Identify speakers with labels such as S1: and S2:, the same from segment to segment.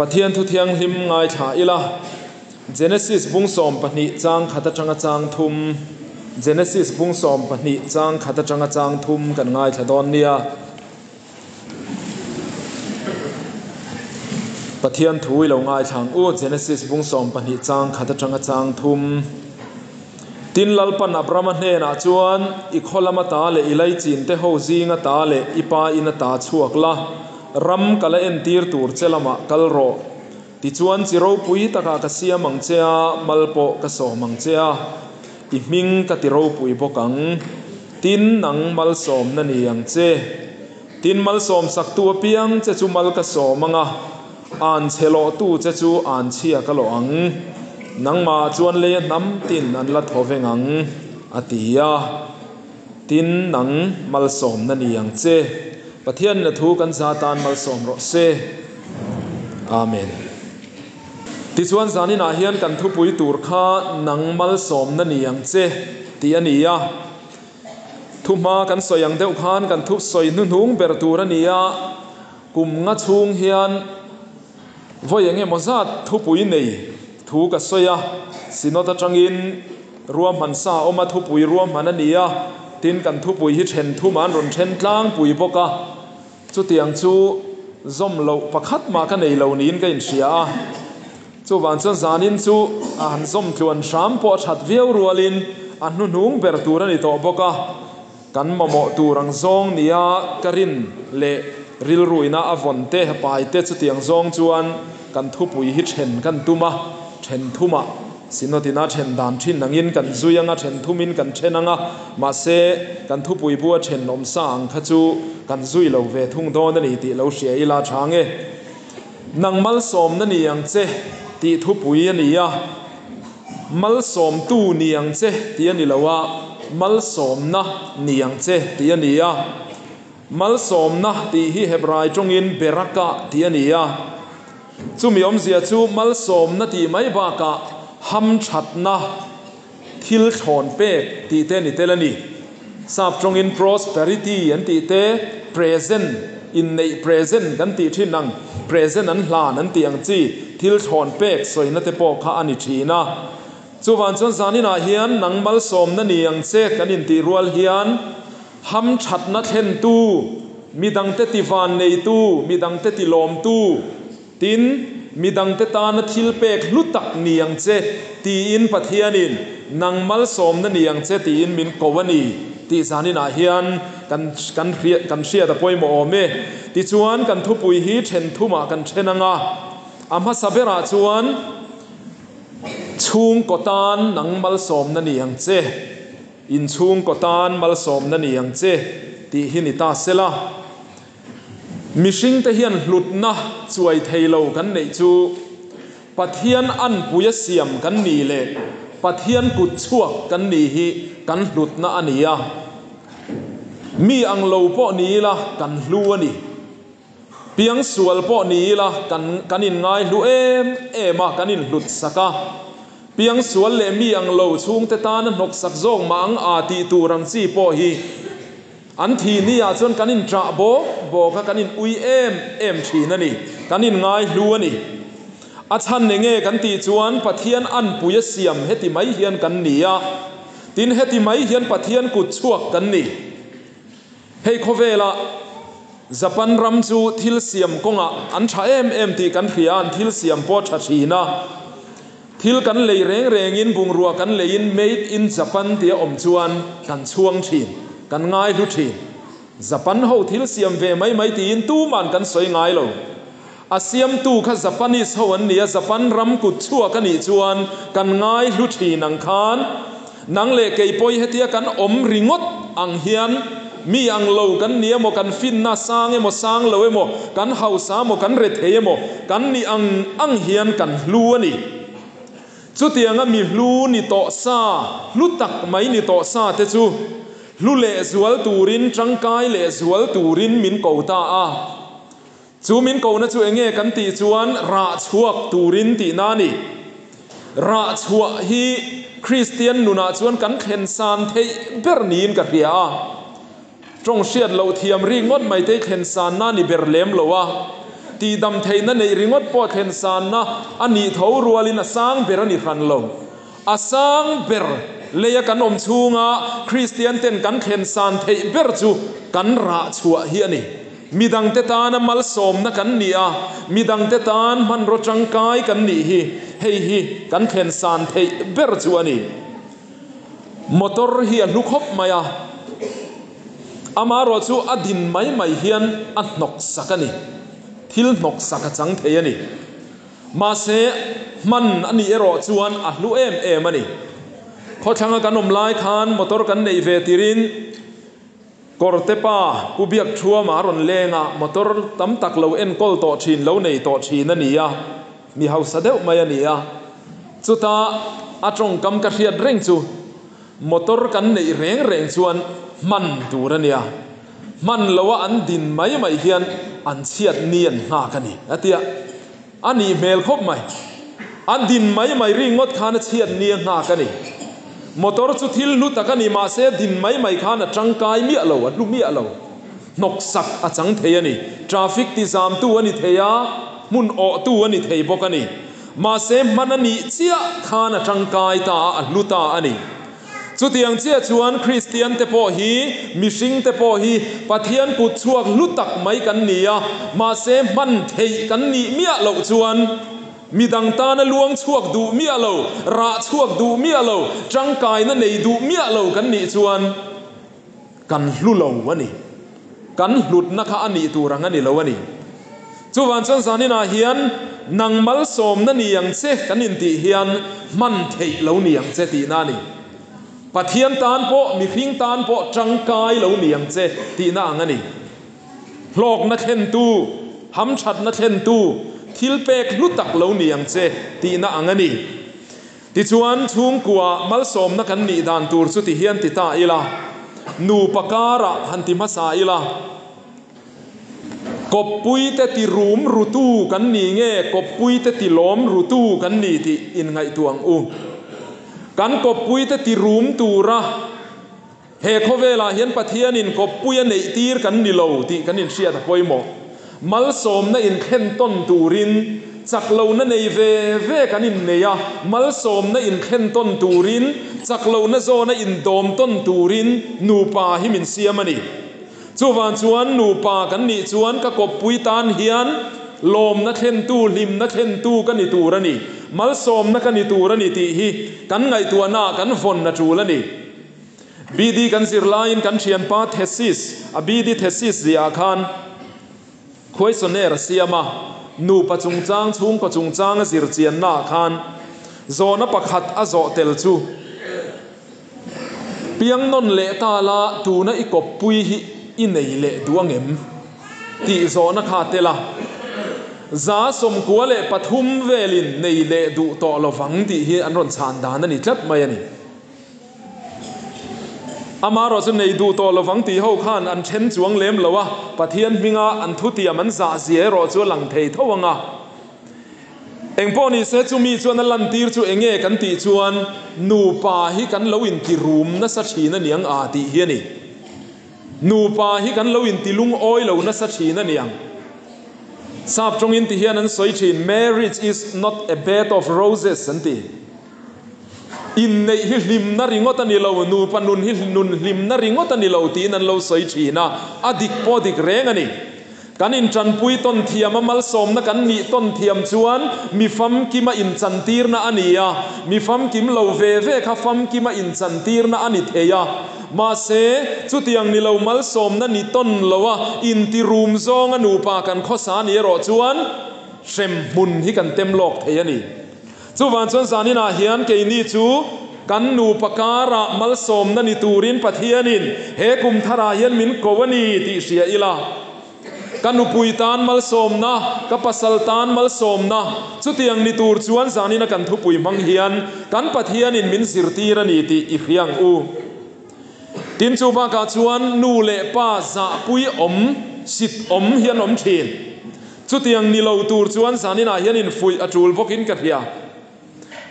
S1: Pathian thu thianghlim ngaithla ila, Genesis bung 12 chang khat atanga chang thum, Genesis bung 12 chang khat atanga chang thum kan ngaithla dawn nia. Pathian thu i lo ngaithla ang u, Genesis bung 12 chang khat atanga chang thum. Tin Lalpan Abrama hnenah chuan, I khaw lama ta leh i laichin te ho zinga ta leh i pa ina ta chhuak la, ram ka la entir tur che lamah kal rawh. Tichuan chi ropui takah ka siam ang che a, mal pawh ka sawm ang che a, i hming ka ti ropui bawk ang. Tin nang malsawmna ni ang che. Tin malsawmsaktu apiang che chu mal ka sawm ang a, an chhe lawhtu che chu an chhia ka lawh ang. Nangmah chuan leia hnam tin an la thaw veng ang, a ti a. Tin nang malsawmna ni ang che. Pathian na thu kan za tan malsawm rawh se. Amen. Tichuan zaninah hian kan thupui tur kha nang malsawmna ni ang che tih a ni a. Thuhma kan sawi ang deuh khan kan thu sawi hnuhnung ber tur a ni a. Kum nga chhung hian vawi eng emaw zat thupui nei thu ka sawi a, Synod atangin ruahman sa a awm a, thupui ruahman a ni a, tin kan thupui hi then thum an rawn then tlangpui bawk a, chutiang chu zawm loh pakhat mah ka nei lo niin ka inhria a, chuvang chuan zanin chu a han zawm tluan hram pawh a that viau rualin a hnuhnung ber tur a ni tawh bawk a. Kan mamawh tur ang zawng nia ka rin leh rilruina a vawn te, pai te chutiang zawng chuan kan thupui hi then kan tum a, then thumah Synod-ina then dan thin angin kan zui anga, then thumin kan then anga, mahse kan thupui bua then awmsa ang kha chu kan zui lo ve thung dawn a ni tih lo hria ila tha nge. Nang malsawmna ni ang che tih thupui a ni a. Malsawmtu ni ang che tih a ni lo a, malsawmna ni ang che tih a ni a. Malsawmna tih hi Hebrai tawngin beraka tih a ni a. Chumi awmzia chu malsawmna tih mai bakah hamthatna, thil thlawn pek tih te ni tel a ni. Sap tawngin prosperity an tih te, present, inneih present kan tih thin ang, present an hlan an tih ang chi thil thlawn pek sawina te pawh kha a ni thin a. Chuvang chuan zaninah hian nang malsawmna ni ang che kan intih rual hian hamthatna thlentu, midangte tivan neitu, midangte tilawmtu, Tin, midangte tana thil pek hlu tak ni ang che, tiin Pathianin, Nang malsawmna ni ang che, tiin min ko a ni, tih zaninah hian kan kan kan hriat a pawimawh awm e. Tichuan, kan thupui hi then thumah kan then ang a, a hmasa berah chuan, Chhungkaw tan nang malsawmna ni ang che, inchhungkaw tan malsawmna ni ang che, tih hi ni ta sela. Mihringte hian hlutna chuai thei lo kan neih chu Pathian anpuia siam kan ni leh Pathian kut chhuak kan ni hi kan hlutna a ni a. Mi ang lo pawh ni ila kan hlu a ni. Piangsual pawh ni ila kan kan inngai hlu em em a, kan inhlut sak a. Piangsual leh mi ang lo chhungte tana hnawksak zawk mah ang a tih tur ang chi pawh hi An thi ni ah chuan kan in ṭah bawk bawk a, kan in ui em em ṭhin a ni, kan in ngai hlu a ni. A chhan enge kan tih chuan Pathian anpui a siam heti mai hian kan ni a, tin heti mai hian Pathian kut chhuak kan ni. Hei khawvelah Japan ram chu thil siam kawngah an ṭha em em tih kan hria a, an thil siam pawh a ṭha ṭhin a. Thil kan lei reng rengin bungrua kan leiin Made in Japan tia awm chuan kan chhuang thin, kan ngaihlu thin. Japan ho thil siam ve mai mai tiin tuman kan sawi ngai lo. A siamtu kha Japanese ho an nia, Japan ram kut chhuak a nih chuan kan ngaihlu thin ang khan nang leh kei pawh hi hetia kan awm ringawt ang hian mi ang lo kan ni emaw, kan finna sang emaw sang lo emaw, kan hausa emaw kan rethei emaw, kan nih ang ang hian kan hlu a ni. Chutianga mi hlu ni tawh sa, hlu tak mai ni tawh sa te chu hlu lehzual turin, tangkai lehzual turin min ko ta a. Chu min kohna chu enge kan tih chuan rah chhuak turin tihna a ni. Rah chhuah hi Kristian nunah chuan kan thlen san theih ber niin ka hria a. Tawng hriat loh thiam rik ngawt mai te hi thlen sanna a ni ber lem lo a. Tihdam theihna neih ringawt pawh thlen sanna a nih tho rualin a sang ber a ni hran lo. A sang ber leia kan awm chhunga Kristian ten kan thlen san theih ber chu kan rah chhuah hi a ni. Midangte tana malsawmna kan ni a, midangte tan hmanraw tangkai kan nih hi hei hi kan thlen san theih ber chu a ni. Motor hi a hlu khawp mai a, amaherawh chu a din mai mai hian a hnawk sak a ni. Thil hnawk sak a chang thei a ni. Mahse, hman a nih erawh chuan a hlu em em a ni. Khawthlanga kan awm lai khan motor kan neih ve tirin Kawrte pa Pu Biakthuama a rawn leng a, motor tam tak lo enkawl tawh thin, lo nei tawh thin a ni a, mi hausa deuh mai a ni a. Chuta a tawngkam ka hriat reng chu motor kan neih reng reng chuan hman tur a nia, hman loa an din mai mai hian an chhiat ni an nghak a ni, a ti a. A nih hmel khawp mai. A din mai mai ring ngawt khan a chhiat ni a nghak a ni. Motor chu thil hlu tak a ni mahse din mai mai khan a tangkai miah lo, a hlu miah lo. Hnawk sak a chang thei a ni. Traffic ti zamtu a ni thei a, hmun awhtu a ni thei bawk a ni. Mahse hman a nih chiah khan a tangkai ta a, a hlu ta a ni. Chutiang chiah chuan Kristian te pawh hi, mihring te pawh hi Pathian kut chhuak hlu tak mai kan ni a, mahse hman theih kan nih miah loh chuan midang tana luang chhuak duh miah lo, rah chhuak duh miah lo, tangkaina nei duh miah lo kan nih chuan kan hlu lo a ni. Kan hlutna kha a nih tur ang a ni lo a ni. Chuvang chuan zaninah hian nang malsawmna ni ang che kan intih hian hman theih lo ni ang che tihna a ni. Pathian tan pawh, mihring tan pawh tangkai lo ni ang che tihna ang a ni. Hlawkna thlentu, hamthatna thlentu, thilpek hlu tak lo ni ang che tihna ang a ni. Tichuan, chhungkua malsawmna kan nih dan tur chu ti hian ti ta ila, nupa karah han ti hmasa ila, kawppuite ti rum rutu kan ni nge kawppuite ti lawm rutu kan ni tih inngaihtuah ang u. Kan kawppuite ti rum tura He khawvelah hian Pathianin kawppui a neih tir kan ni lo tih kan inhriat a pawimawh. Malsawmna inthlen tawn turin chak lohna nei ve ve kan innei a, malsawmna inthlen tawn turin chak lohna zawna indawm tawn turin nupa hi min siam a ni. Chuvang chuan nupa kan nih chuan ka kawppui tan hian lawmna thlentu, hlimna thlentu ka ni tur a ni, malsawmna ka ni tur a ni tih hi kan ngaihtuahnaah kan vawn a tul a ni. BD kan zir laiin kan thianpa thesis, a BD thesis ziah ah khan questionnaire a siam a, nupa chungchang, chhungkaw chungchang a zir chianna ah khan zawhna pakhat a zawh tel chu piang nawn leh ta la tuna i kawppui hi i nei leh duh angem tih zawhna kha a tel a, 93 velin nei leh duh tawh lovang tih hi an rawn chhan dan a ni tlat mai a ni. Amaherawh chu nei duh tawh lovang tih ho khan an then chuang lem lo a, Pathian hminga an thutiam an zah zia erawh chu a lang thei tho ang a. Engpawh ni se chumi chuan a lantir chu enge kan tih chuan nupa hi kan lo inti rum nasa thin a niang a tih hi a ni. Nupa hi kan lo inti lungawi lo nasa thin a niang. Sap tawngin ti hian an sawi thin, Marriage is not a bed of roses an ti. Inneih hi hlimna ringawt a ni lo, nupa nun hi nun hlimna ringawt a ni lo tiin an lo sawi thin a, a dik pawh dik reng a ni. Kan intanpui tawn thiam a, malsawmna kan nih tawn thiam chuan mi famkima inchantirna a ni a, mi famkim lo ve ve kha famkima inchantirna a ni thei a. Mahse, chutiang ni lo malsawmna ni tawn loa intirum zawnga nupa kan khawsa ni erawh chuan hremhmun hi kan tem lawk thei a ni. Chuvang chuan zaninah hian keini chu kan nupa karah malsawmna ni turin Pathianin he kum tharah hian min ko a ni tih hria ila. Ka nupui tan malsawmna, ka pasal tan malsawmna, chutiang ni tur chuan zanina kan thupui hmang hian kan Pathianin min zirtir a ni tih i hria ang u. Tin chu bakah chuan nu leh pa zahpui awm, sit awm hi an awm thin. Chutiang ni lo tur chuan zaninah hian infuih a tul bawkin ka hria.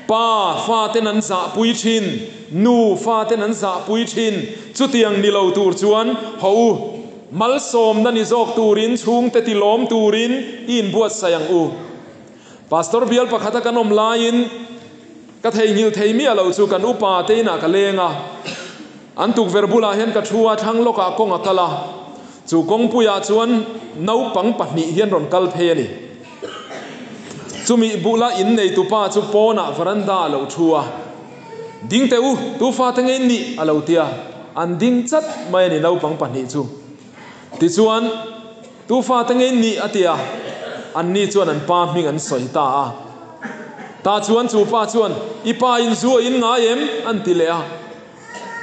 S1: Pa faten an zahpui thin, nu faten an zahpui thin. Chutiang ni lo tur chuan haw u. Malsawmna ni zawk turin, chhungte ti lawm turin i inbuatsaih ang u. Pastor bial pakhata kan awm laiin ka theihnghilh thei miah loh chu kan upa te inah ka leng a. An tukverh bulah hian ka thu a, thlang lawkah kawng a kal a. Chu kawngpuiah chuan naupang pahnih hian rawn kal phei a ni. Chumi bula inneitupa chu pawnah veranda a lo thu a. Ding teh u, tu fate nge in nih? a lo ti a. An ding chat mai a ni naupang pahnih chu. Tichuan, Tu fate nge in nih? a ti a. Anni chuan an pa hming an sawi ta a. Tah chuan chu pa chuan, I pa in zu a in ngai em? an ti leh a.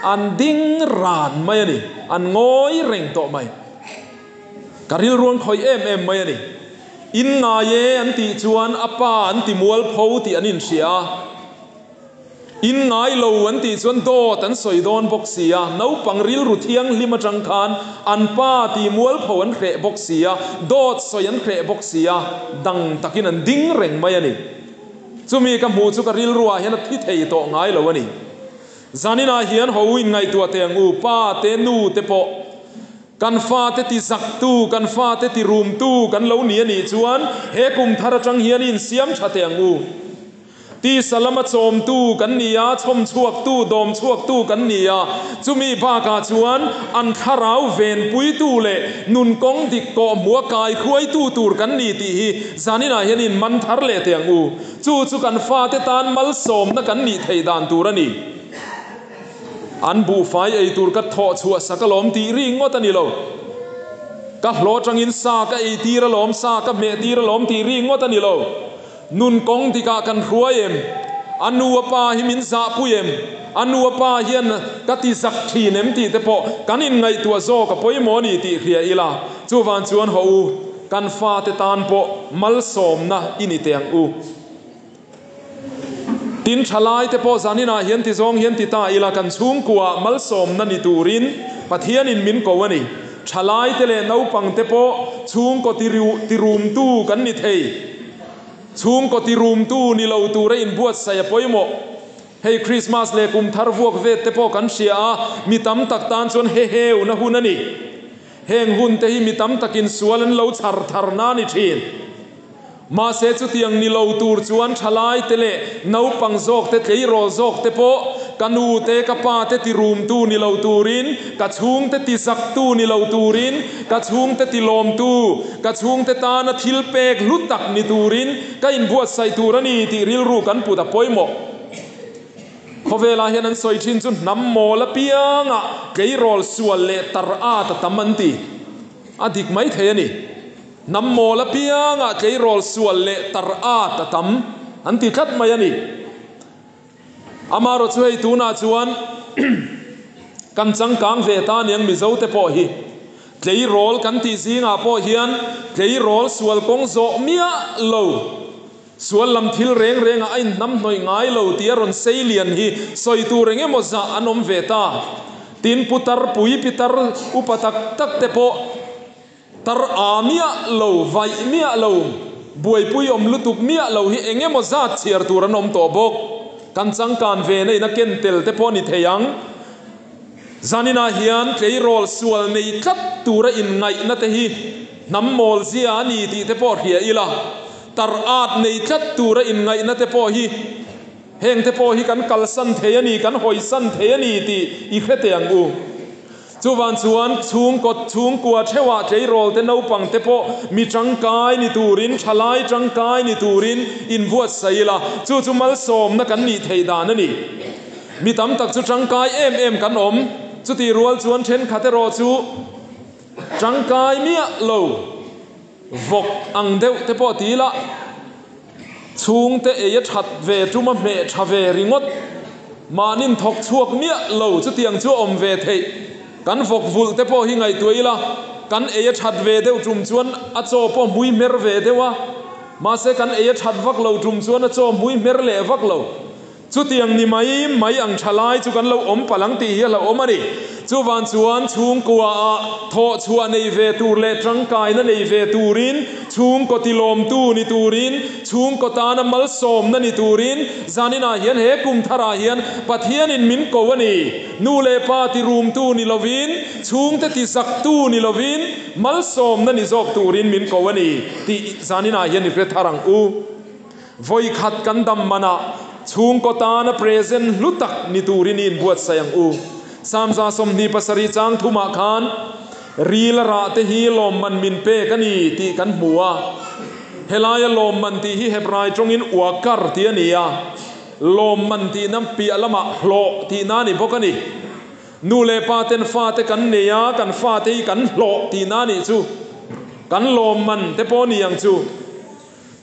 S1: An ding ran mai a ni. An ngawi reng tawh mai. Ka rilruang khawih em em mai a ni. In ngai e an tih chuan a pa an ti mualpho tih an inhria a. In ngai lo an tih chuan dawt an sawi dawn bawk si a, naupang rilru thianghlim atang khan an pa ti mualpho an hreh bawk si a, dawt sawi an hreh bawk si a, dang takin an ding reng mai a ni. Chumi ka hmuh chu ka rilruah hian a thi thei tawh ngai lo a ni. Zaninah hian ho in ngaihtuah teh ang u, pa te nu te pawh kan fate ti zaktu, kan fate ti rumtu kan lo ni a nih chuan he kum thar atang hian i insiam tha teh ang u. Tisa lama chawmtu kan ni a, chhawm chhuaktu, dawm chhuaktu kan ni a. Chumi bakah chuan an thlarau venpuitu leh nun kawng dik kawh hmua kai hruaitu tur kan ni tih hi zaninah hian in man thar leh teh ang u. Chu chu kan fate tan malsawmna kan nih theih dan tur a ni. An buhfai ei tur ka thawh chhuah sak alawm tih ri ngawt a ni lo. Ka hlawh atangin sa ka ei tir alawm, sa ka hmeh tir alawm tih ri ngawt a ni lo. Nun kawng dikah kan hruai em? A nu a pa hi min zahpui em? A nu a pa hian ka ti zak thin em tih te pawh kan inngaihtuah zawk a pawimawh a ni tih hria ila. Chuvang chuan haw u, kan fate tan pawh malsawmna i ni teh ang u. Tin, thalai te pawh zaninah hian ti zawng hian ti ta ila, kan chhungkuaah malsawmna ni turin Pathianin min ko a ni. Thalai te leh naupang te pawh chhungkaw tirumtu kan ni thei. Chhungkaw tirumtu ni lo tura inbuatsaih a pawimawh. Hei Krismas leh kum thar vuak vet te pawh kan hria a, mi tam tak tan chuan heheuna hun a ni. Heng hun te hi mi tam takin sual an lo chhar thar na ni thin. Mahse chutiang ni lo tur chuan thalai te leh naupang zawk te tleirawl zawk te pawh ka nu te ka pa te ti rumtu ni lo turin, ka chhungte ti zaktu ni lo turin, ka chhungte ti lawmtu, ka chhungte tana thil pek hlu tak ni turin ka inbuatsaih tur a ni tih rilru kan put a pawimawh. Khawvelah hian an sawi thin chu hnam mawl apiangah tleirawl sual leh tar at a tam an ti. A dik mai thei a ni. Hnam mawl apiangah tleirawl sual leh tar at a tam an ti tlat mai a ni. Amaherawhchu hei tunah chuan kan changkang ve ta aniang Mizo te pawh hi. Tleirawl kan tih zingah pawh hian tleirawl sual kawng zawh miah lo, sual lam thil reng rengah a inhnamhnawih ngai lo tia rawn sei lian hi sawi tur eng emaw zah an awm ve ta. Tin, putar pui pitar upa tak tak te pawh Tar a miah lo, vaih miah lo, buaipui awm lutuk miah lo hi eng emaw zat chhiar tur an awm tawh bawk. Kan changkan ve na in a ken tel te pawh a ni thei ang. Zaninah hian tleirawl sual nei tlat tura inngaihna te hi hnam mawl zia a ni tih te pawh hria ila, tar at nei tlat tura inngaihna te pawh hi heng te pawh hi kan kalsan thei a ni, kan hawisan thei a ni tih i hre teh ang u. Chuvang chuan chhungkaw chhungkua theuhah tleirawl te naupang te pawh mi tangkai ni turin, thalai tangkai ni turin inbuatsaih ila, chu chu malsawmna kan nih theih dan a ni. Mi tam tak chu tangkai em em kan awm, chutih rual chuan thenkhat erawh chu tangkai miah lo. Vawk ang deuh te pawh ti ila, chhungte ei a that ve tum a hmeh tha ve ringawt, mahnin thawk chhuak miah lo chutiang chu a awm ve theih. Kan vawk vulh te pawh hi ngaihtuah ila, kan ei a that ve deuh tum chuan a chaw pawh hmui hmer ve deuh a, mahse kan ei a that vak lo tum chuan a chaw hmui hmer leh vak lo. Chutiang ni mai mai ang tha lai chu kan lo awm palh ang tih hi a hlauhawm a ni. Chuvan chuan chhungkua ah thawhchhuah nei ve tur leh tangkaina nei ve turin, chhungkaw tilawmtu ni turin, chhungkaw tana malsawmna ni turin zaninah hian he kum tharah hian Pathianin min ko a ni. Nu leh pa tirumtu ni lovin, chhungte tizaktu ni lovin, malsawmna ni zawk turin min ko a ni tih zaninah hian i hre thar ang u. Vawikhat kan dam manah chhungkaw tana present hlu tak ni turin i inbuatsaih ang u. Samza 27 chang thumah khan ril a rah te hi lawmman min pek a ni tih kan hmu a. Helaia lawmman tih hi Hebrai tawngin uakar tih a ni a, lawmman tihna piah lamah hlawh tihna a ni bawk a ni. Nu leh pa ten fate kan nei a, kan fate hi kan hlawh tihna a nih chu. Kan lawmman te pawh a ni ang chu.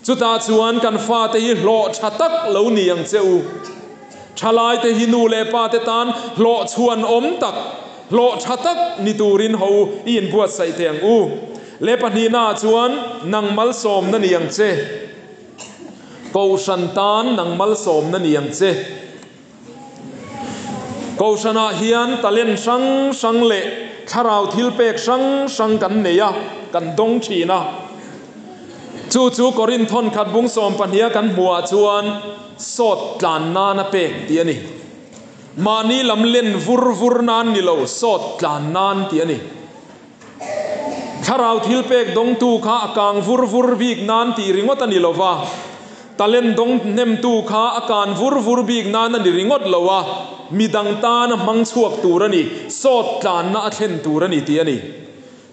S1: Chutah chuan kan fate hi hlawh tha tak lo ni ang che u. Thalaite hi nu leh pate tan hlawh chhuan awm tak, hlawh tha tak ni turin ho i inbuatsaih teh ang u. Le pahnihnaah chuan nang malsawmna ni ang che. Kohhran tan nang malsawmna ni ang che. Kohhranah hian talent hrang hrang leh thlarau thil pek hrang hrang kan nei a, kan dawng thin a. Chu chu Korinth thawnkhat bung sawmpahniha kan hmuhah chuan sawt tlan nana pek tih a ni. Mahni lam len vur vur nan ni lo, sawt tlan nan tih a ni. Thlarau thil pek dawngtu kha a kang vur vur bik nan tih ringawt a ni lo va, talent dawng hnemtu kha a kan vur vur bik nan a ni ringawt lo a, midang tana hmang chhuak tur a ni, sawt tlanna a thlen tur a ni tih a ni.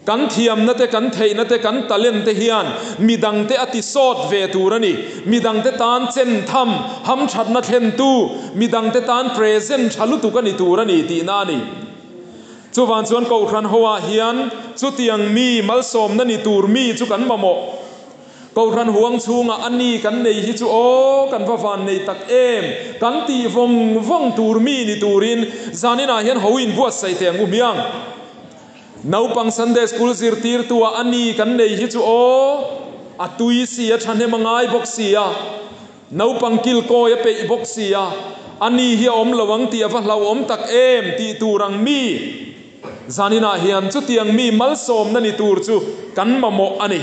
S1: Kan thiamna te, kan theihna te, kan talent te hian midangte a ti sawt ve tur a ni. Midangte tan chen tham, hamthatna thlentu, midangte tan present tha lutuk a ni tur a ni tihna a ni. Chuvan chuan Kohhran hoah hian chutiang mi malsawmna ni tur mi chu kan mamawh. Kohhran huang chhungah a ni kan nei hi chu aw kan va van nei tak em! Kan tih vawng vawng tur mi ni turin zaninah hian ho inbuatsaih teh ang u hmiang. Naupang Sunday School zirtirtuah a ni kan nei hi chu aw a tui si a thahnem a ngai bawk si a. Naupang kilkawi a peih bawk si a, a ni hi a awm lo ang tih a va hlauhawm tak em tih tur ang mi zaninah hian chutiang mi malsawmna ni tur chu kan mamawh a ni.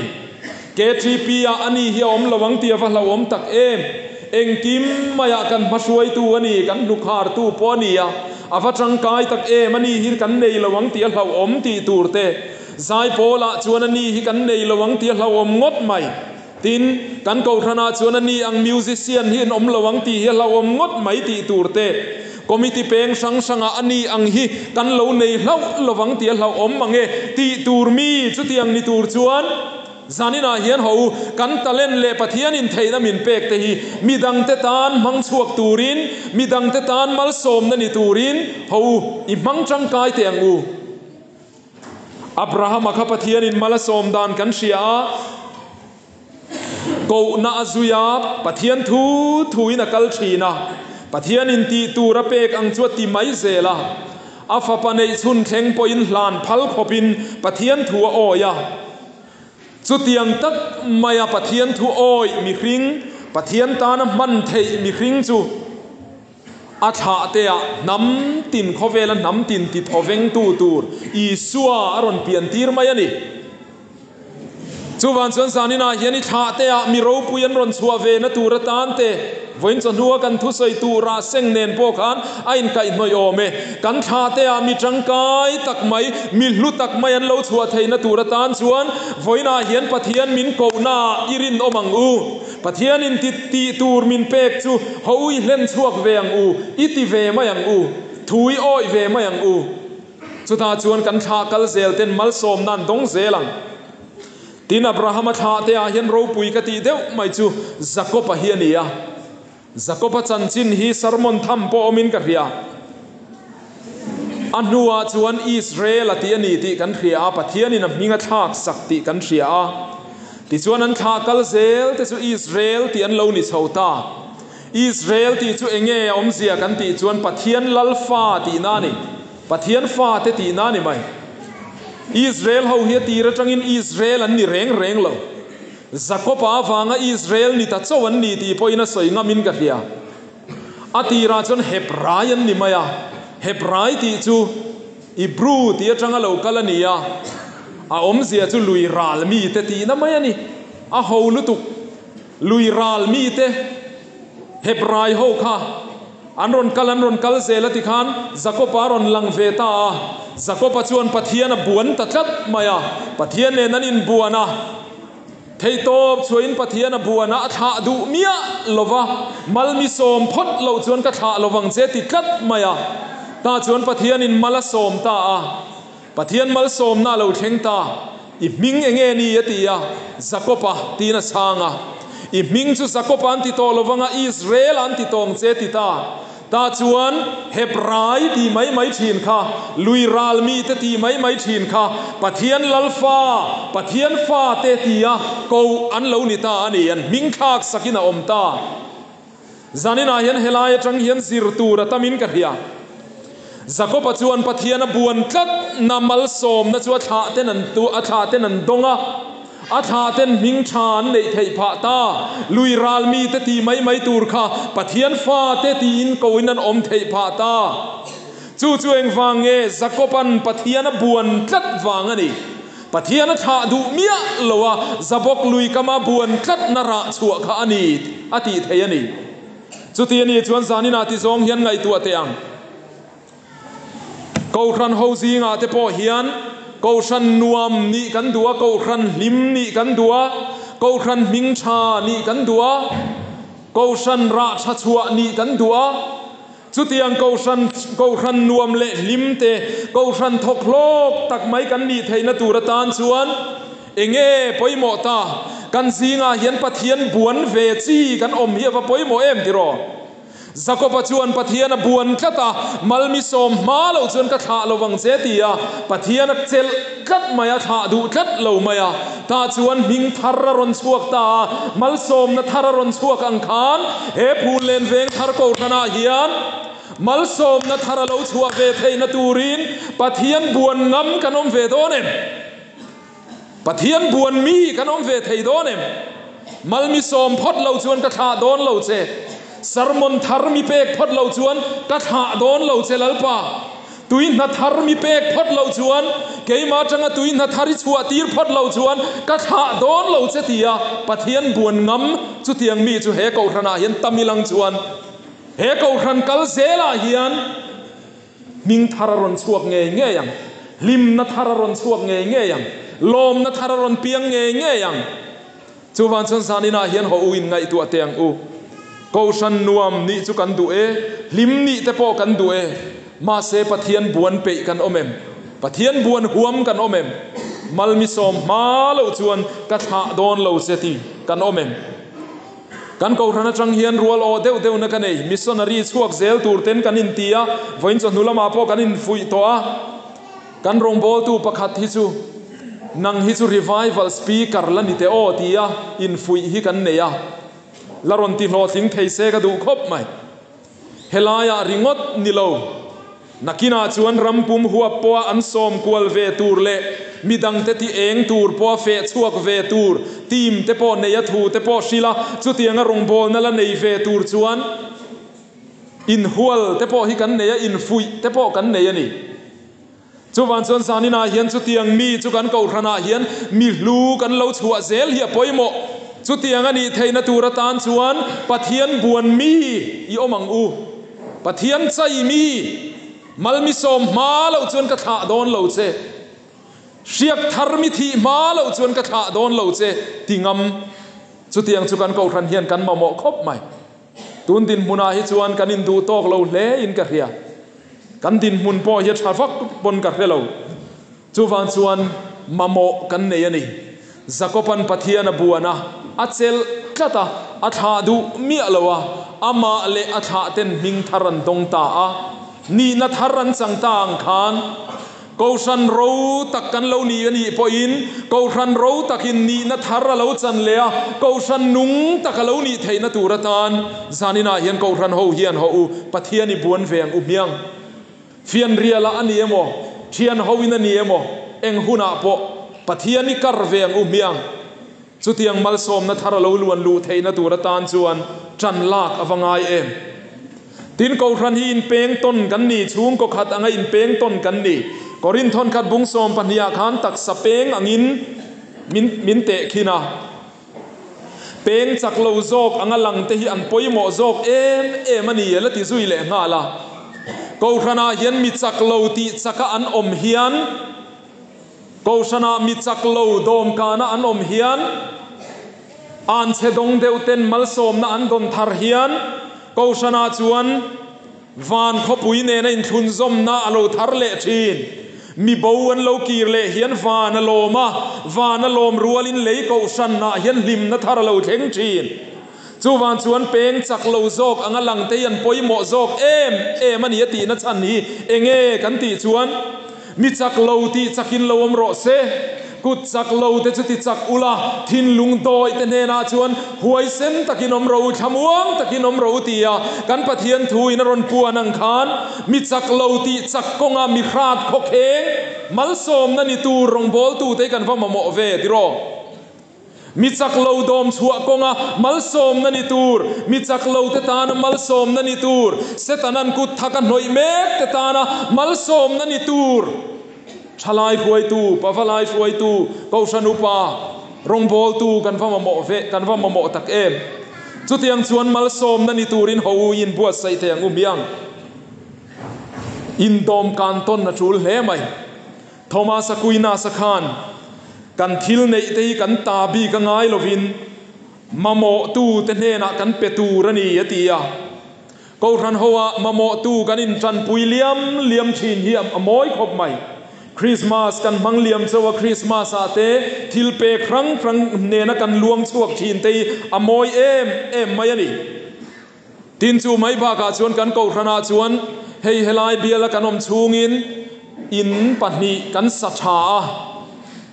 S1: KTP ah a ni hi a awm lo ang tih a va hlauhawm tak em. Engkim maiah kan hmahruaitu a ni, kan hnukhartu pawh a ni a, a va tangkai tak em a ni hi kan nei lo ang tih a hlauhawm tih tur te. Zaipawlah chuan a ni hi kan nei lo ang tih a hlauhawm ngawt mai. Tin, kan Kohhranah chuan a ni ang musician hi an awm lo ang tih hi a hlauhawm ngawt mai tih tur te, committee peng hrang hrangah a ni ang hi kan lo nei hlauh lovang tih a hlauhawm mang e tih tur mi chutiang ni tur chuan zaninah hian ho kan talent leh Pathianin theihna min pek te hi midangte tan hmang chhuak turin, midangte tan malsawmna ni turin ho i hmang tangkai teh ang u. Abrahama kha Pathianin mal a sawm dan kan hria a, kohna a zui a, Pathian thu thuin a kal thin a, Pathianin tih tur a pek ang chu a ti mai zel a, a fapa neih chhun thleng pawhin hlan phal khawpin Pathian thu a awi a. Chutiang tak maia Pathian thu awi mihring, Pathian tana hman theih mihring chu, A thlah te ah hnam tin khawvela hnam tin ti thawvengtu tur Isua a rawn pian tir mai a ni. Chuvan chuan zaninah hian i thlah te ah mi ropui an rawn chhuah ve na tur atan te vawiin chawhnua kan thusawi tur ah seng nen pawh khan a inkaihhnawih awm e. Kan thlah te ah mi tangkai tak mai, mi hlu tak mai an lo chhuah theihna tur atan chuan vawiinah hian Pathian min kohna ah i rinawm ang u. Pathianin ti tih tur min pek chu ho i hlen chhuak ve ang u, i ti ve mai ang u, thu i awih ve mai ang u. Chutah chuan kan thlah kal zel ten malsawmna an dawng zel ang. Tin, Abrahama thlah te ah hian ropui ka tih deuh mai chu Jakob-a hi a ni a. Jakob-a chanchin hi sermon tham pawh awmin ka hria. A hnuah chuan Israel a tih a ni tih kan hria a, Pathianin a hming a thlak sak tih kan hria a. Tichuan an thlah kal zel te chu Israel tih an lo ni chho ta. Israel tih chu enge a awmzia kan tih chuan Pathian lal fa tihna a ni. Pathian fa te tihna a ni mai. Israel ho hi a tir atangin Israel an ni reng reng lo. Jakob-a avanga Israel ni ta chauh an ni tih pawhin a sawi ngamin ka hria. A tirah chuan Hebrai an ni mai a, Hebrai tih chu. Ibru tih atanga lo kal a ni a, a awmzia chu lui ral mite tihna mai a ni. A ho lutuk. Lui ral mite Hebrai ho kha an rawn kal an rawn kal zel a tikhan Jakopa a rawn lang ve ta a. Jakopa chuan Pathian a buan ta tlat mai a, Pathian nen an inbuan a. Theihtawp chhuahin Pathian a buan a, a thlah duh miah lo va, mal mi sawm phawt loh chuan ka thlah lo vang che ti tlat mai a. Tah chuan Pathianin mal a sawm ta a. Pathian malsawmna a lo thleng ta, I hming eng nge ni? a ti a, Jakopa tiin a chhang a. I hming chu Jakopa an ti tawh lo vang a, Israel an ti tawng che ti ta. Tah chuan Hebrai tih mai mai thin kha, lui ral mite tih mai mai thin kha, Pathian Lalfa, Pathian fate tia koh an lo ni ta a ni. An hming thlak sakin a awm ta. Zaninah hian helai atang hian zir tur a tamin ka hria. Jakoba chuan Pathian a buan tlat na malsawmna chu a thlah ten an tu a thlah ten an dawng a, a thlah ten hming tha an neih theih phah ta. Lui ral mite tih mai mai tur kha Pathian fate tiin koin an awm theih phah ta. Chu chu engvang nge Jakoba'n Pathian a buan tlat vang a ni. Pathian a thlah duh miah lo a, Zabawk lui kama buan tlatna rah chhuah kha a ni a tih thei a ni. Chuti a nih chuan zaninah ti zawng hian ngaihtuah teh ang. Kohhran ho zingah te pawh hian Kohhran nuam nih kan duh a, Kohhran hlim nih kan duh a, Kohhran hming tha nih kan duh a, Kohhran rah tha chhuah nih kan duh a, Chutiang Kohhran, Kohhran nuam leh hlim te, Kohhran thawk hlawk tak mai kan nih theihna tur atan chuan enge pawimawh ta? Kan zingah hian Pathian buan ve chi kan awm hi a va pawimawh em tiraw? Jakoba chuan Pathian a buan tlat a, Malmisawm hma loh chuan ka thlah lo vang che ti a, Pathian a chelh tlat mai a, thlah duh tlat lo mai a. Tah chuan hming thar a rawn chhuak ta a, malsawmna thar a rawn chhuak ang khan he phul len veng thar Kohhranah hian malsawmna thar a lo chhuah ve theihna turin Pathian buan ngam kan awm ve dawn em? Pathian buan mi kan awm ve thei dawn em? Malmisawm phawt lo chuan ka thlah dawn lo che. Sermon thar mi pek phawt lo chuan ka thlah dawn lo che Lalpa. Tui hna thar mi pek phawt lo chuan, keimah atanga tui hna thar i chhuah tir phawt lo chuan ka thlah dawn lo che tia Pathian buan ngam chutiang mi chu he Kohhranah hian tam ilang chuan he Kohhran kal zelah hian hming thar a rawn chhuak ngei ngei ang, hlimna thar a rawn chhuak ngei ngei ang, lawmna thar a rawn piang ngei ngei ang. Chuvang chuan zaninah hian haw u in ngaihtuah teh ang u. Kohhran nuam nih chu kan duh e, hlim nih te pawh kan duh e. Mahse Pathian buan peih kan awm em? Pathian buan huam kan awm em? Malmisawm hma loh chuan ka thlah dawn lo che ti kan awm em? Kan kohhran atang hian rual aw deuh deuhna ka nei. Missionary chhuak zel tur ten kan inti a, vawiin chawhnu lamah pawh kan infuih tawh a. Kan rawngbawltu pakhat hi chu, Nang hi chu revival speaker la ni teh aw tia infuih hi kan nei a, la rawn ti hlawhtling thei se ka duh khawp mai. Helaiah ringawt ni lo, nakinah chuan ram pum huap pawha an sawm kual ve tur leh midangte ti eng tur pawha feh chhuak ve tur team te pawh nei a thu te pawh hrilh a, chutianga rawngbawlna la nei ve tur chuan Inhual te pawh hi kan nei a, infuih te pawh kan nei a ni. Chuvang chuan zaninah hian chutiang mi chu kan kohhranah hian mi hlu kan lo chhuah zel hi a pawimawh. Chutiang a nih theihna tur atan chuan Pathian buan mi i awm ang u. Pathian chai mi, malmisawm hma loh chuan ka thlah dawn lo che. Hriak thar mi thih hma loh chuan ka thlah dawn lo che ti ngam. Chutiang chu kan kohhran hian kan mamawh khawp mai. Tun dinhmunah hi chuan kan induh tawk lo hle in ka hria. Kan dinhmun pawh hi a tha vak pawn ka hre lo. Chuvang chuan mamawh kan nei a ni. Jakoban Pathian a buan a, a chelh tlat a, a thlah duh miah lo a, amah leh a thlah ten hming thar an dawng ta a, nihna thar an chang ta ang khan, Kohhran ro tak kan lo ni a nih pawhin Kohhran ro takin nihna thar a lo chan leh a, Kohhran nung tak a lo nih theihna tur atan zaninah hian Kohhran ho hian haw u, Pathian i buan ve ang u hmiang. Fianrialah a ni emaw, thian hoin a ni emaw, eng hunah pawh Pathian i kar ve ang u hmiang. Chutiang malsawmna thar a lo luan luh theihna tur atan chuan ṭan lak a va ngai em? Tin, Kohhran hi inpeng tawn kan ni, chhungkaw khat anga inpeng tawn kan ni. Korinth thawnkhat bung sawmpahnih ah khan taksa peng angin min min tehkhin a. Peng chak lo zawk anga lang te hi an pawimawh zawk em em a ni a la ti zui leh nghal a. Kohhranah hian mi chak lo tih chaka an awm hian, Kohhranah mi chak lo dawmkana an awm hian, anchhe dawng deuh ten malsawmna an dawn thar hian Kohhranah chuan van khawpui nena inthlunzawmna a lo thar leh thin. Mi bo an lo kir leh hian van a lawm a, van a lawm rualin lei Kohhranah hian hlimna thar a lo thleng thin. Chuvang chuan peng chak lo zawk anga lang te hi an pawimawh zawk em em a ni a tihna chhan hi enge kan tih chuan mi chak lo tih chakin lo awm rawh se, kut chak lo te chu ti chak ula, thinlung dawih te hnenah chuan huaisen takin awm rawh u, thlamuang takin awm rawh u tia kan Pathian thu in a rawn puan ang khan mi chak lo tih chak kawnga mi hrat khawkheng malsawmna ni tur rawngbawltute hi kan va mamawh ve tiraw? Mi chak lo dawm chhuah kawnga malsawmna ni tur, mi chak lo te tana malsawmna ni tur, Setanan kut thak a hnawih mek te tana malsawmna ni tur, thalai hruaitu, pavalai hruaitu, Kohhran upa, rawngbawltu kan va mamawh ve, kan va mamawh tak em? Chutiang chuan malsawmna ni turin ho u in buatsaih thei ang u miang. Indawm kan tawn a tul hle mai. Thomas Aquinas-a khan, Kan thil neih te hi kan ta bik a ngai lovin mamawhtute hnenah kan pe tur a ni, a ti a. Kohhran hoah mamawhtu kan intanpui liam liam thin hi a mawi khawp mai. Krismas kan hmang liam chauh a, Krismas-ah te thil pek hrang hrang nena kan luang chhuak thin te hi a mawi em em mai a ni. Tin chu mai bakah chuan kan kohhranah chuan hei helai biala kan awm chhungin in pahnih kan sa tha a,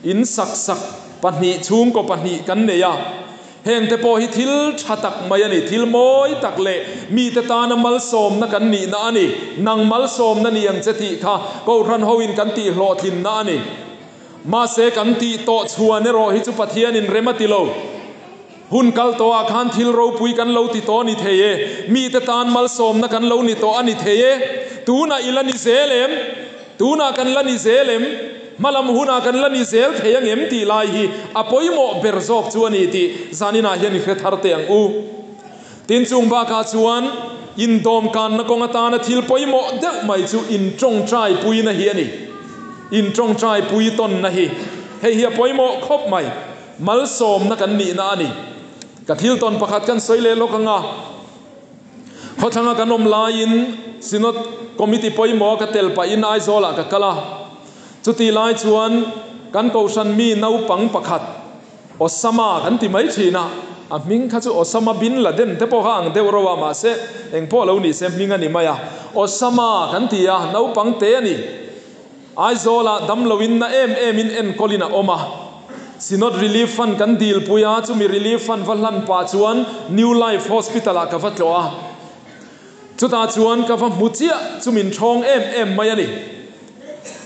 S1: in sak sak pahnih chhungkaw pahnih kan nei a. Hengte pawh hi thil tha tak mai a ni, thil mawi tak leh mite tana malsawmna kan nihna a ni. Nang malsawmna ni ang che tih kha kohhran hoin kan tihhlawhtlinna a ni. Mahse kan tih tawh chhuan erawh hi chu Pathianin rem a ti lo. Hun kal tawhah khan thil ropui kan lo ti tawh a ni thei e, mite tan malsawmna kan lo ni tawh a ni thei e. Tunah i la ni zel em? Tunah kan la ni zel em? Hmalam hunah kan la ni zel thei ang em tih lai hi a pawimawh ber zawk chu a ni tih zaninah hian i hre thar teh ang u. Tin chung bakah chuan indawmkanna kawng atana thil pawimawh deuh mai chu intawngtaipuina hi a ni. Intawngtaipui tawnna hi hei hi a pawimawh khawp mai. Malsawmna kan nihna a ni. Ka thil tawn pakhat kan sawi leh lawk ang a, khawthlanga kan awm laiin Synod Committee pawimawha ka tel pahin Aizawlah ka kal a. Chutih lai chuan kan Kohhran mi naupang pakhat Osama kan ti mai thin a, a hming kha chu Osama bin Laden te pawh kha ang deuh reuh a, mahse engpawh lo ni se hming a ni mai a. Osama kan ti a, naupang te a ni. Aizawlah damloin na em em in enkawlin a awm a. Synod Relief Fund kan dilpui a, chumi Relief Fund va hlan pah chuan New Life Hospital ah ka va tlawh a. Chutah chuan ka va hmu chiah chu min thawng em em mai a ni.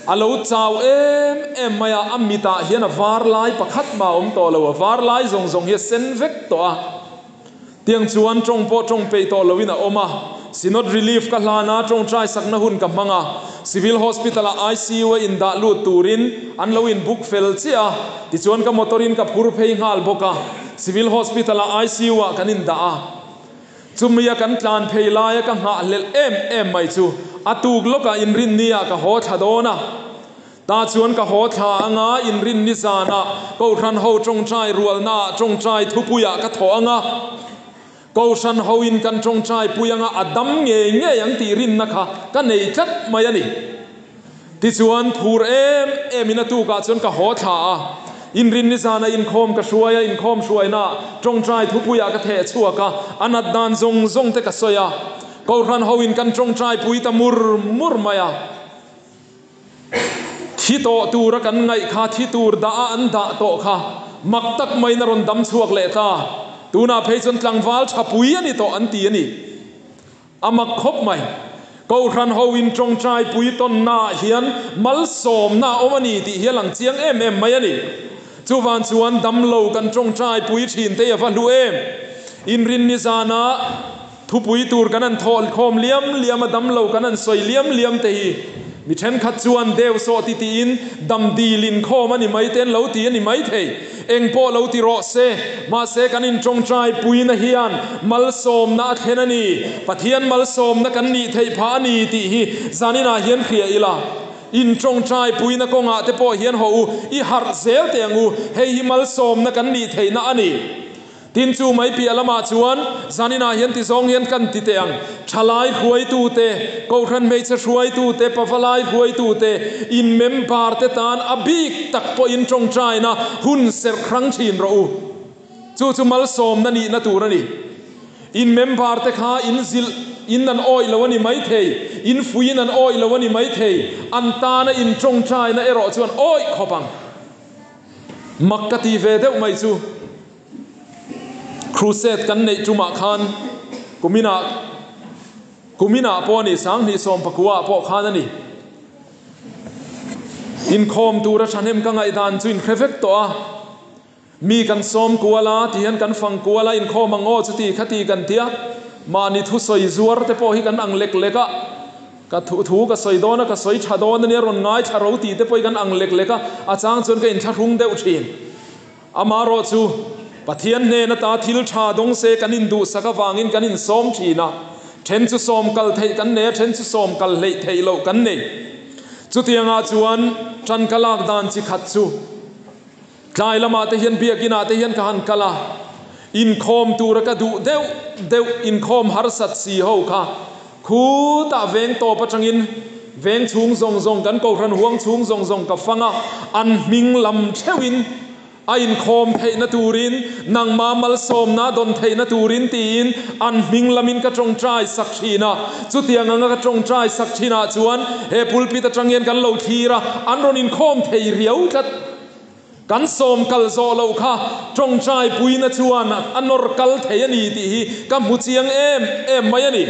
S1: A lo chau em em mai a, a mitah hian a var lai pakhat mah a awm tawh lo, a var lai zawng zawng hi a sen vek tawh a. Tiang chuan tawng pawh tawng peih tawh loin a awm a. Synod Relief ka hlan a, tawngtai sakna hun ka hmang a. Civil Hospital-ah ICU a indah lut turin an lo in book fel chiah a. Tichuan ka motor in ka phur phei nghal bawk a. Civil Hospital-ah ICU-ah kan indah a. Chumia kan tlan phei laia ka nghahhlelh em em mai chu a tuk lawkah inrinni-ah ka haw thla dawn a. Tah chuan ka haw thla anga inrin ni zanah Kohhran ho tawngtai rualnaah tawngtai thupuiah ka thawh anga, Kohhran hoin kan tawngtai pui anga a dam ngei ngei ang tih rinna kha ka nei tlat mai a ni. Tichuan phur em em in a tukah chuan ka haw thla a, inrin ni zanah inkhawm ka hruai a, inkhawm hruainaah tawngtai thupuiah ka theh chhuak a, a nat dan zawng zawng te ka sawi a, Kohhran hoin kan tawngtai pui ta mur mur mai a. Thi tawh tura kan ngaih kha thi tur dah a an dah tawh kha mak tak maiin a rawn dam chhuak leh ta. Tunah phei chuan tlangval tha pui a ni tawh an ti a ni. A mak khawp mai. Kohhran ho in tawngtai pui tawnnaah hian malsawmna a awm a ni tih hi a lang chiang em em mai a ni. Chuvan chuan damlo kan tawngtai pui thin te hi a va hlu em. Inrinni zanah. Thupui tur kan han thawh khawm liam liam a, damlo kan han sawi liam liam te hi mi thenkhat chuan deu sawh ti tiin dam dil inkhawm a ni mai te an lo ti a ni mai thei. Eng pawh lo ti rawh se, mahse kan intawngtai puina hian malsawmna a thlen a ni, Pathian malsawmna kan nih theih phah a ni tih hi zaninah hian hria ila. Intawngtai puina kawngah te pawh hian haw u, i harh zel teh ang u, hei hi malsawmna kan nih theihna a ni. Tin chu mai piah lamah chuan zaninah hian ti zawng hian kan ti teh ang, thalai hruaitute, kohhran hmeichhe hruaitute, pavalai hruaitute, in member te tan a bik tak pawhin tawngtaina hun serh hrang thin rawh u. Chu chu malsawmna nihna tur a ni. In member te kha in zilh in an awih lo a ni maithei, in fuiin an awih lo a ni maithei, an tana in tawngtaina erawh chuan awih khawp ang. Mak ka ti ve deuh mai chu Crusade kan neih tumah khan kuminah kuminah pawh a ni, 2019 ah pawh khan a ni. Inkhawm tura thahnem ka ngaihdan chu inhre vek tawh a, mi kan sawm kual a, tihian kan fang kual a, inkhawm ang aw chuti khati kan tia, mahni thusawi zuar te pawh hi kan ang lek lek a. Ka thu thu ka sawi dawn a, ka sawi tha dawn a nia, rawn ngaithla ro tih te pawh hi kan ang lek lek a, a chang chuan ka inthlahrung deuh thin. Amaherawh chu, Pathian hnen ata thil tha dawng se kan induhsak avangin kan insawm thin a, then chu sawm kal theih kan nei a, then chu sawm kal hleih theih loh kan nei. Chutiangah chuan tan ka lak dan chi khat chu, Tlai lamah te hian biakinn ah te hian ka han kal a, inkhawm tura ka duh deuh deuh inkhawm harsat si ho kha khutah veng tawp atangin veng chhung zawng zawng kan kohhran huang chhung zawng zawng ka fang a, an hming lam theuhin a inkhawm theihna turin nangma malsawmna dawn theihna turin tiin an hming lamin ka tawngtai sak thin a, chutiang anga ka tawngtai sak thinah chuan he pulpit atang hian kan lo thlir a, an rawn inkhawm thei riau tlat. Kan sawm kal zawh loh kha tawngtai puina chuan a nawr kal thei a ni tih hi ka hmu chiang em em mai a ni.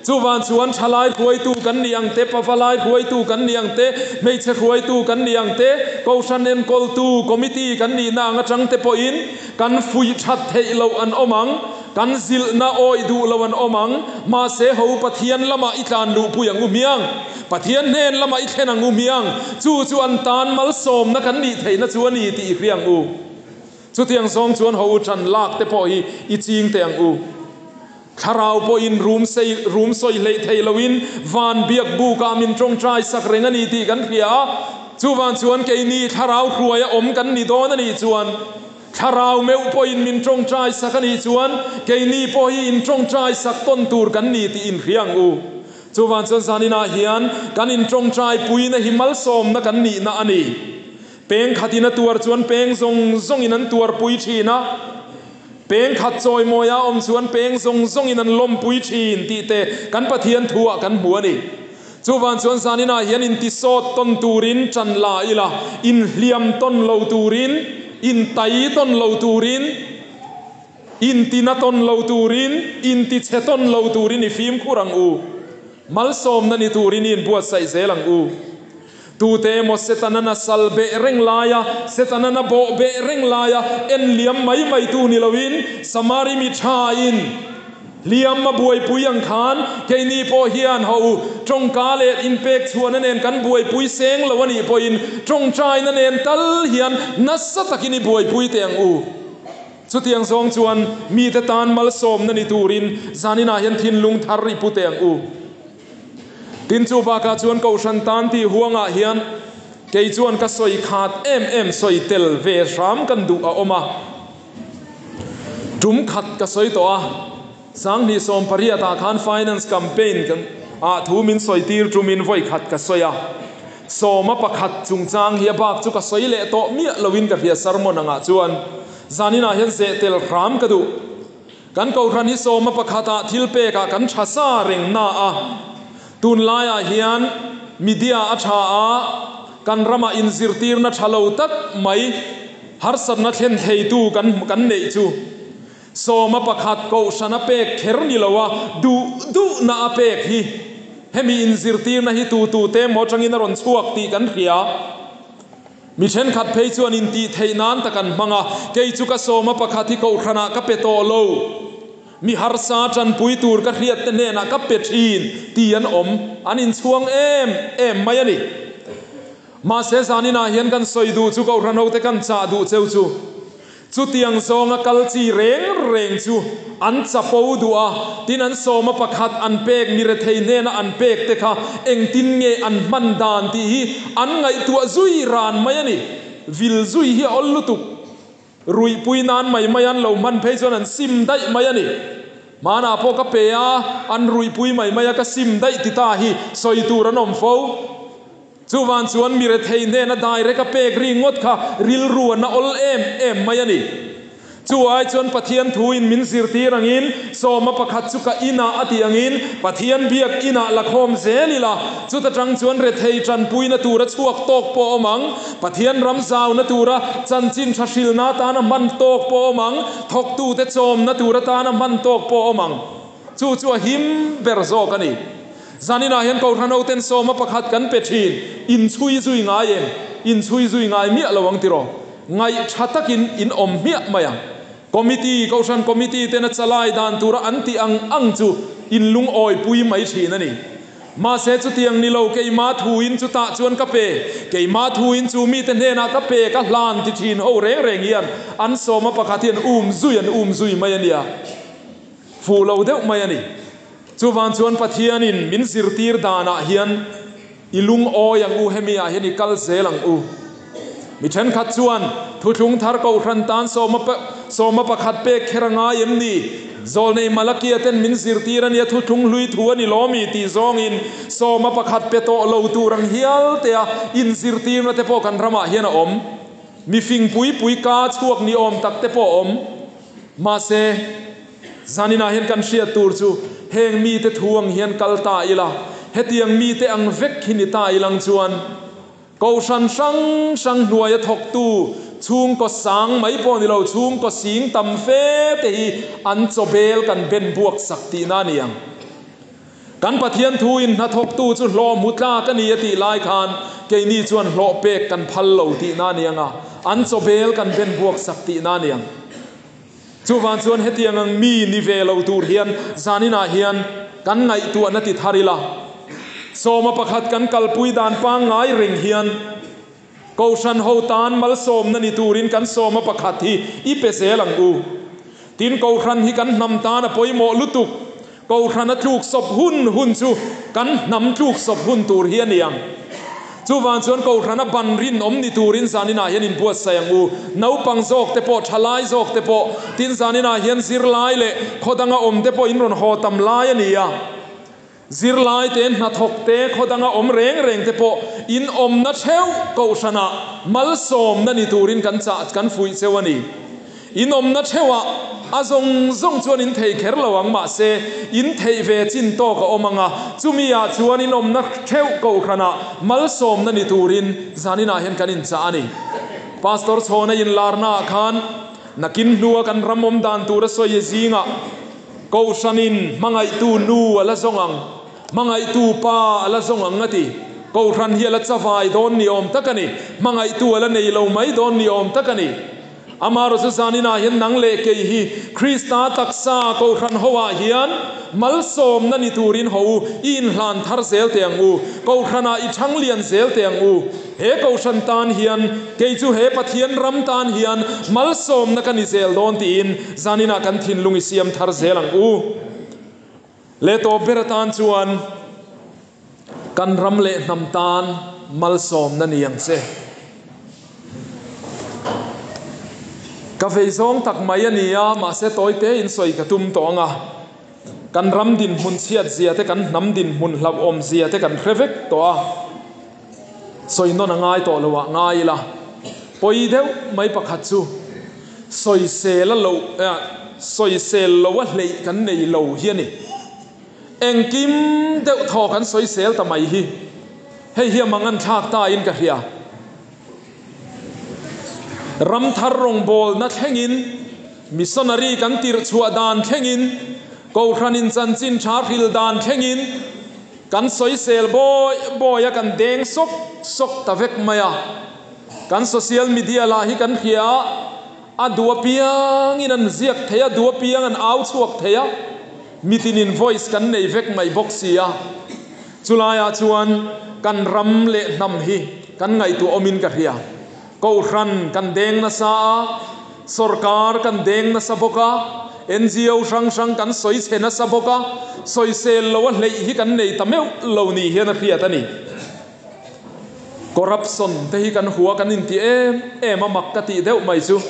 S1: Chuvang chuan thalai hruaitu kan ni ang te, pavalai hruaitu kan ni ang te, hmeichhe hruaitu kan ni ang te, kohhran enkawltu committee kan nihna ang atang te pawhin kan fuih that theih loh an awm ang, kan zilhna awih duh loh an awm ang, mahse ho Pathian lamah i tlan luhpui ang u hmiang. Pathian hnen lamah i thlen ang u hmiang, chu chu an tan malsawmna kan nih theihna chu a ni tih i hria ang u. Chutiang zawng chuan ho u ṭan lak te pawh hi i ching teh ang u. Thlarau pawhin rum sei rum sawi hleih thei loin van biak bukah min ṭawngṭai sak reng a ni tih kan hria a, chuvang chuan keini thlarau hruaia awm kan ni dawn a nih chuan thlarau meuh pawhin min ṭawngṭai sak a nih chuan keini pawh hi inṭawngṭai sak tawn tur kan ni tih inhria ang u. Chuvang chuan zaninah hian kan intawngtai puina hi malsawmna kan nihna a ni. Peng khatin a tuar chuan peng zawng zawngin an tuarpui thin a, peng khat chawimawia awm chuan peng zawng zawngin an lawmpui thin tih te kan Pathian thuah kan hmu a ni. Chuvang chuan zaninah hian intisawt tawn turin ṭan la ila, inhliam tawn lo turin, intai tawn lo turin, Intina tawn lo turin, intichhe tawn lo turin i fimkhur ang u. Malsawmna ni turin i inbuatsaih zel ang u. Tute emaw Setana sal beh reng laia, Setana bawh beh reng laia en liam mai mai tu ni loin, Samari mi thain hliam a buaipui ang khan keini pawh hian haw u, tawngka leh inpek chhuahna nen kan buaipui seng lo a nih pawhin tawngtaina nen tal hian nasa takin i buaipui teh ang u. Chutiang zawng chuan mite tan malsawmna ni turin zaninah hian thinlung thar i pu teh ang u. Tin, chu bakah chuan Kohhran tan tih huangah hian kei chuan ka sawi khat em em sawi tel ve hram kan duh a awm a. Tum khat ka sawi tawh a, 2018 ah khan Finance Campaign ah thu min sawi tir tumin vawi khat ka sawi a. Sawma pakhat chungchang hi a bak chu ka sawi leh tawh miah loin ka hria sermon angah chuan zaninah hian zeh tel hram ka duh. Kan Kohhran hi sawma pakhatah thil pekah kan tha sa reng na a, tunlaiah hian media a tha a, kan ramah inzirtirna tha lo tak mai harsatna thlen theitu kan kan neih chu Sawma pakhat Kohhran a pek kher ni lo a, duh duhna a pek hi hemi inzirtirna hi tu tu te emaw atangin a rawn chhuak tih kan hria. Mi thenkhat phei chuan intih theih nan tak an hmang a, kei chu ka sawma pakhat hi Kohhranah ka pe tawh lo. Mi harsa tanpui tur ka hriat te hnenah ka pe thin ti an awm, an inchhuang em em mai a ni. Mahse zaninah hian kan sawi duh chu Kohhran hote kan chah duh cheu chu chutiang zawnga kal chi reng reng chu an chapo duh a, tin an sawma pakhat an pek mi rethei hnena an pek te kha engtin nge an hman dan tih hi an ngaihtuah zui ran mai a ni. Vil zui hi a awl lutuk. Ruihpui nan mai mai an lo hman phei chuan an sim daih mai a ni. Hmanah pawh ka pe a, an ruihpui mai mai a ka sim daih ti ta hi sawi tur an awm fo. Chuvan chuan mi rethei hnena direct a pek ri ngawt kha rilru a na awl em em mai a ni. Chu ai chuan Pathian thuin min zirtir angin sawma pakhat chu ka inah a tih angin Pathian biak inah la khawm zel ila, chuta tang chuan rethei tanpuina tura chhuak tawk pawh awm ang, Pathian ram zauna tura chanchin tha hrilna atana hman tawk pawh awm ang, thawktute chawmna tur atana hman tawk pawh awm ang. Chu chu a him ber zawk a ni. Zaninah hian Kohhran hoten sawma pakhat kan pe thin. Inchhui zui ngai em? Inchhui zui ngai miah lo ang tiraw? Ngaih tha takin in awm hmiah mai ang. Committee, Kohhran Committee tena chalai dan tura an tih ang ang chu in lungawipui mai thin a ni. Mahse chutiang ni lo keimah thuin chutah chuan ka pe, keimah thuin chu mite hnenah ka pe ka hlan ti thin ho reng reng hian an sawma pakhat hian um zui an um zui mai a nia. Fuh lo deuh mai a ni. Chuvang chuan Pathianin min zirtir danah hian i lungawi ang u, hemi ah hian i kal zel ang u. Mi thenkhat chuan Thuthlung Thar Kohhran tan sawma pakhat pek kher a ngai em ni? Zawlnei Malakia ten min zirtir a nia, Thuthlung hlui thu a ni lawmi tih zawngin sawma pakhat pe tawh lo tur ang hial tea inzirtirna te pawh kan ramah hian a awm. Mi fing pui pui ka chhuak ni awm tak te pawh a awm. Mahse. Zaninah hian kan hriat tur chu heng mite thu ang hian kal ta ila, hetiang mite ang vek hi ni ta ilang chuan Kohhran hrang hrang hnuaia thawktu chhungkaw sang mai pawh ni lo chhungkaw sing tam fe te hi an chawbel kan ben buak sak tihna a ni ang. Kan Pathian thu in hnathawktu chu hlawh hmu tlak a ni a tih lai khan keini chuan hlawh pek kan phal lo tihna a ni ang a, an chawbel kan ben buak sak tihna a ni ang. Chuvang chuan hetiang ang mi ni ve lo tur hian zaninah hian kan ngaihtuahna ti thar ila. Sawma pakhat kan kalpui dan pangngai reng hian Kohhran ho tan malsawmna ni turin kan sawma pakhat hi i pe zel ang u. Tin, Kohhran hi kan hnam tan a pawimawh lutuk. Kohhran a tluksawp hun hun chu kan hnam tluksawp hun tur hi a ni ang. Chuvang chuan Kohhran a ban rinawm ni turin zaninah hian inbuatsaih ang u. Naupang zawk te pawh, thalai zawk te pawh, tin zaninah hian zirlai leh khaw danga awm te pawh in rawn haw tam lai a ni a. Zirlai te, hnathawk te, khaw danga awm reng reng te pawh in awmna theuh Kohhranah malsawmna ni turin kan chah kan fuih cheu a ni. In awmna theuhah a zawng zawng chuan in thei kher lo ang, mahse in theih ve chin tawk a awm ang a, chumi ah chuan in awmna theuh Kohhranah malsawmna ni turin zaninah hian kan inchah a ni. Pastor Chhawna inlarna ah khan nakin hnua kan ram awm dan tura sawi zingah Kohhranin hmangaihtu nu a la zawng ang, hmangaihtu pa a la zawng ang a ti. Kohhran hi a la chavai dawn ni awm tak a ni, hmangaihtu a la nei lo mai dawn ni awm tak a ni. Amaherawh chu zaninah hian nang leh kei hi Krista taksa Kohhran hoah hian malsawmna ni turin ho u, i inhlan thar zel teh ang u, Kohhranah i chhang lian zel teh ang u. He Kohhran tan hian, kei chu he Pathian ram tan hian malsawmna ka ni zel dawn tiin zaninah kan thinlung i siam thar zel ang u. Leh tawp ber atan chuan Kan ram leh hnam tan malsawmna ni ang che. Ka vei zawng tak mai a ni a, mahse tawite in sawi ka tum tawh ang a. Kan ram dinhmun chhiat zia te, kan hnam dinhmun hlauhawm zia te kan hre vek tawh a. Sawi nawn a ngai tawh lo ah ngai ila. Pawi deuh mai pakhat chu sawisel a loh, sawisel lo a hleih kan nei lo hi a ni. Engkim deuh thaw kan sawisel ta mai hi, hei hi a mangan thlak ta in ka hria. Ram thar rawngbawlna thlengin, missionary kan tirh chhuah dan thlengin, Kohhran in chanchin tha hril dan thlengin kan sawisel bawi bawi a, kan deng sawk sawk ta vek mai a. Kan social media lah hi kan hria a. A duh apiangin an ziak thei a, duh apiang an au chhuak thei a, mitinin voice kan nei vek mai bawk si a. Chulaiah chuan kan ram leh hnam hi kan ngaihtuah awmin ka hria. Kohhran kan deng nasa a, sorkar kan deng nasa bawk a, NGO hrang hrang kan sawi chhe nasa bawk a, sawisel lo a hleih hi kan nei ta meuh lo ni hian a hriat a ni. Corruption te hi kan hua kan inti em em a, mak ka tih deuh mai chu.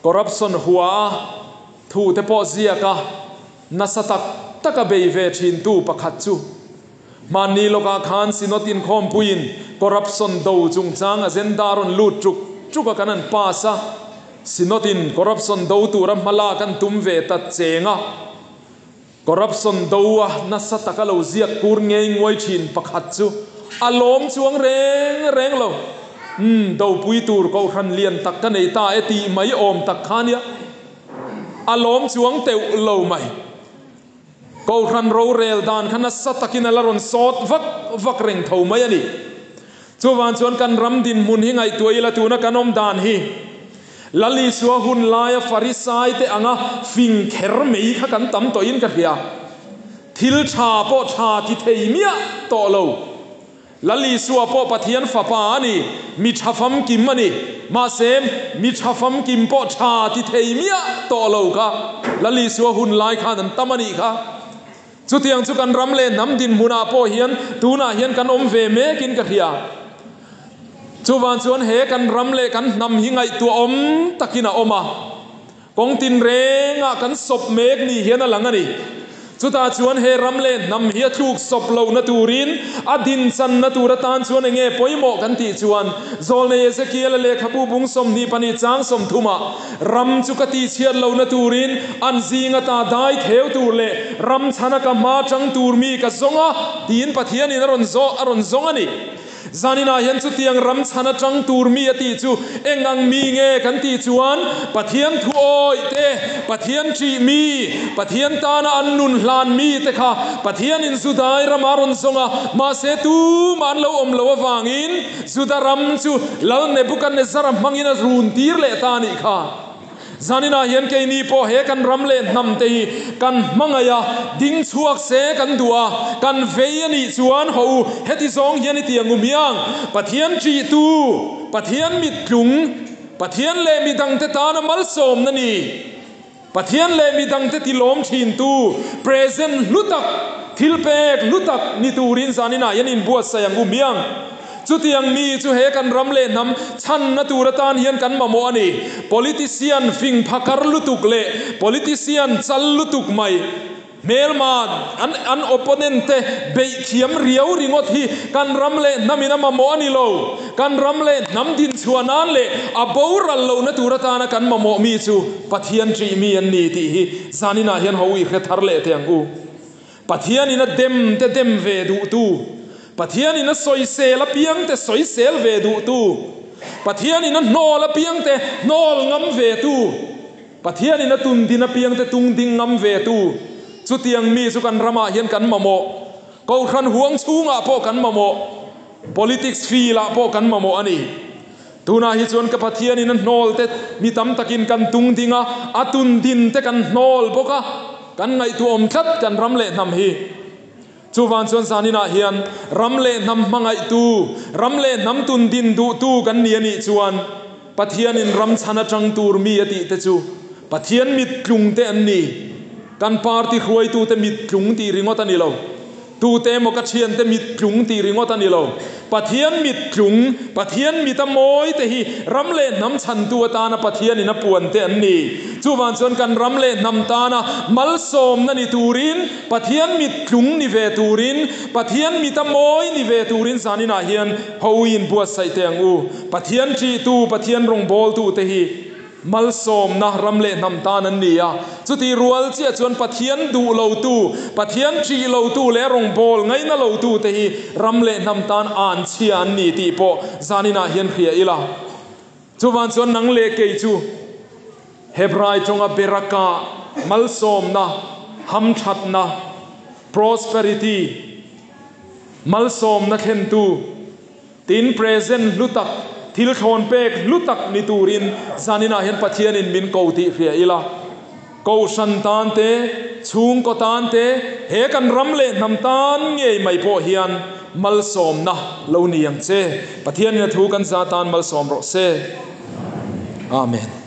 S1: Corruption hua a thu te pawh ziak a, nasa tak tak a bei ve thin tu pakhat chu. Hmanni lawkah khan Synod inkhawmpuiin corruption do chungchang agenda rawn lut ṭuk ṭuk a kan han pass a, Synod in corruption do tura hma lak an tum ve ta cheng a. Corruption do a nasa taka lo ziak kur ngei nguai thin pakhat chu a lawm chuang reng reng lo. Umm, dopui tur kohhran lian tak ka nei ta e tih mai awm tak kha nia. A lawm chuang teuh lo mai. Kohhran rorel dan kha nasa takin a la rawn sawt vak vak reng tho mai a ni. Chuvang chuan kan ram dinhmun hi ngaihtuah ila tuna kan awm dan hi Lal Isua hun laia Farisai te anga fing kher mai kha kan tam tawhin ka hria. Thil tha pawh tha ti thei miah tawh lo. Lal Isua pawh Pathian fapa a ni, mi tha famkim a ni. Mahse, mi tha famkim pawh tha ti thei miah tawh lo kha Lal Isua hun lai khan an tam a nih kha. Chutiang chu kan ram leh hnam dinhmunah pawh hian tunah hian kan awm ve mekin ka hria. Chuvang chuan he kan ram leh kan hnam hi ngaihtuahawm takin a awm a, kawng tinrengah kan sawp mek ni hian a lang a ni. Chutah chuan he ram leh hnam hi a tluk sawp lohna turin a dinchanna tur atan chuan eng nge pawimawh kan tih chuan Zawlnei Ezekiel-a lehkhabu bung 22 chang 30-ah Ram chu ka tihchhiat lohna turin an zinga ta dai theu tur leh ram chhana ka hma tang tur mi ka zawng a, tiin Pathianin a rawn zawh a rawn zawng a ni. Zaninah hian chutiang ram chhana tang tur mi a tih chu eng ang mi nge kan tih chuan Pathian thu awih te, Pathian ṭih mi, Pathian tana an nun hlan mi te kha Pathianin Judai rama a rawn zawng a, mahse tumah an lo awm lo avangin Juda ram chu Lal Nebuchadnezzar-a hmangin a run tir leh ta a nih kha. Zaninah hian keini pawh he kan ram leh hnam te hi kan hmangaih a, ding chhuak se kan duh a, kan vei a nih chuan haw u, heti zawng hian i ti ang u hmiang, Pathian ṭihtu, Pathian mittlung, Pathian leh midangte tana malsawmna ni. Pathian leh midangte tilawm thintu present hlu tak, thilpek hlu tak ni turin zaninah hian inbuatsaih ang u hmiang. Chutiang mi chu he kan ram leh hnam chhanna tur atan hian kan mamawh a ni. Politician fing phakar lutuk leh politician chal lutuk mai. Hmelma an an opponent te beih thiam riau ringawt hi kan ram leh hnam in a mamawh a ni lo. Kan ram leh hnam dinchhuah nan leh a boral lohna tur atana kan mamawh mi chu Pathian ṭih mi an ni tih hi zaninah hian ho i hre thar leh teh ang u. Pathian in a dem te dem ve duhtu, Pathian in a sawisel apiang te sawisel ve duhtu, Pathian in a hnawl apiang te hnawl ngam ve tu, Pathianin a tun din apiangte tung ding ngam ve tu chutiang mi chu kan ramah hian kan mamawh. Kohhran huang chhungah pawh kan mamawh. Politics field-ah pawh kan mamawh a ni. Tunah hi chuan ka Pathianin a hnawl te mi tam takin kan tung ding a, a tun din te kan hnawl bawk a, kan ngaihtuahawm tlat kan ram leh hnam hi. Chuvang chuan zaninah hian ram leh hnam hmangaihtu, ram leh hnam tun din duhtu kan ni a nih chuan Pathianin ram chhan atang tur mi a tih te chu Pathian mittlung te an ni. Kan party hruaitute mittlung tih ringawt a ni lo. Tute emaw ka thiante mittlung tih ringawt a ni lo. Pathian mittlung, Pathian mit a mawi te hi ram leh hnam chhantu atana Pathianin a puan te an ni. Chuvang chuan kan ram leh hnam tana malsawmna ni turin, Pathian mittlung ni ve turin, Pathian mit a mawi ni ve turin zaninah hian Hawiin buatsaih teh ang u. Pathian ṭihtu, Pathian rawngbawltu te hi malsawmna ram leh hnam tan an ni a. Chutih rual chiah chuan Pathian duh lotu, Pathian ṭih lotu leh rawngbâwl ngaina lotu te hi ram leh hnam tan an chhia an ni tih pawh zaninah hian hria ila. Chuvan chuan nang leh kei chu Hebrai ṭawnga beraka, malsawmna, hamṭhatna, prosperity, malsawmna thlentu, Tin present hlu tak, Thil thlawn pek hlu tak ni turin zaninah hian Pathianin min ko tih hria ila. Kohhran tan te, chhungkaw tan te, he kan ram leh hnam tan ngei mai pawh hian malsawmna lo ni ang che. Pathianin a thu kan za tan malsawm rawh se. Amen.